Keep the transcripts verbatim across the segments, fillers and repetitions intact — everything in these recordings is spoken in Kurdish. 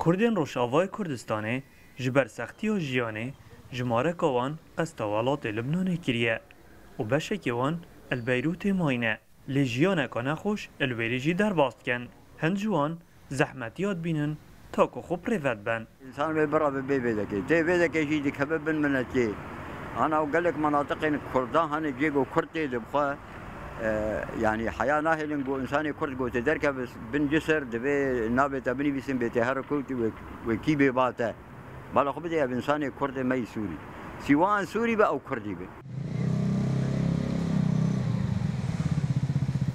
Kurdên Rojavayê Kurdistanê ji ber sextiya jiyanê jimareka wan qesta welatê Libnanê kiriye û beşekê wan li Beyrûtê mayîne. Lê jiyaneka nexweş li wêrê jî derbas dikin. Hin ji wan zehmetiya dibînin ta ku xwe bi rê ve diben. Însan wê birabe bê vêdekê. Tê vêdekê jî dikeve bin minetê. Ana û gelek menatiqên Kurdan hene cê ku Kurd tê dibixwe. E, yanî heya nahêlin ku însanê Kurd ku tê derkeve bin cisir divê navê te binivîsin bê tê her ku wê, wê kî bê ba te. Bala xwe bidê ev însanê Kurdê me yî Sûrî. Sîwan Sûrî be ew Kurdî be.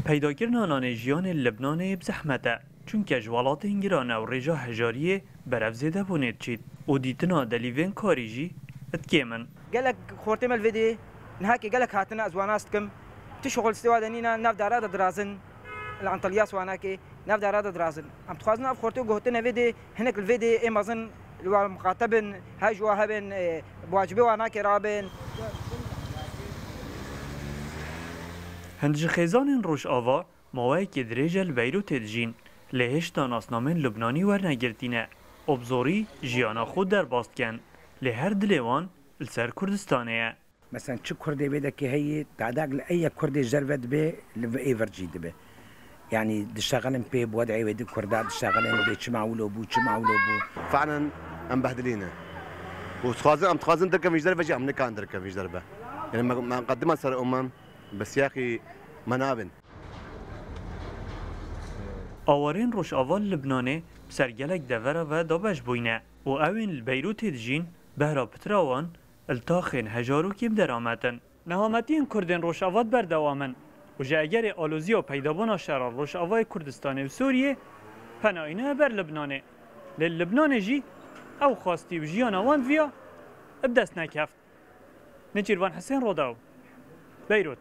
Peydakirina nanê jiyanê li Libnanê bi zehmet e. Çunke ji welatên giran ew rêja hejariyê berev zêdebûnê diçît û dîtina delîvên karî jî dikêm in. Gelek xortê me li vê dê nihakê gelek hatine, ez wan nas dikim. Ti şixul stêwa de nîne, nav dara de dirazin, li Antalya Swanakê, nav dara de dirazin. Em dixwazin ev xortê guhotine vê dê hinek li vê dê ê mezin li wan miqate bin, her ji wan hebin, e, bi wacibê wan nake rabin. Hin ji xêzanên Rojava maweyekê dirêj e li Beyrûtê dijîn, lê hêşta nasnamên Lubnanî wernegirtî ne û bi zorî jiyana xwe derbas dikin, lê her dilê wan li ser Kurdistanê ye. Mesela çi Kurdê vê dekê heyî, tadak li ey yek Kurdê ji derve dibe, li vê ê vir jî dibe. Yanî dişexilin pê bi wed'ê wê di Kurda dişexilin bê çima wilo bû, çima wilo bû. Fehnen em behdilî ne. Û dixwazin, em dixwazin derkevin ji derve jî em nikan derkevin ji derve. Yanî me, me qedima ser umem bi siyaqî me nabin. Awarên Rojava li Libnanê bi ser gelek devera ve dabeş bûyne û ew ên li Beyrûtê dijîn behra pitira wan li taxên hejarokê bi deramet in. Nehametiyên Kurdên Rojava berdewam in û ji egerê aloziya û peydabûna şera Rojavayê Kurdistanê û Sûriyê penayîne ber Libnanê. Lê li Libnanê jî ew xwestî û jiyana wan viya bi dest nekeft. Nêçîrvan Hisên, Rodaw, Beyrût.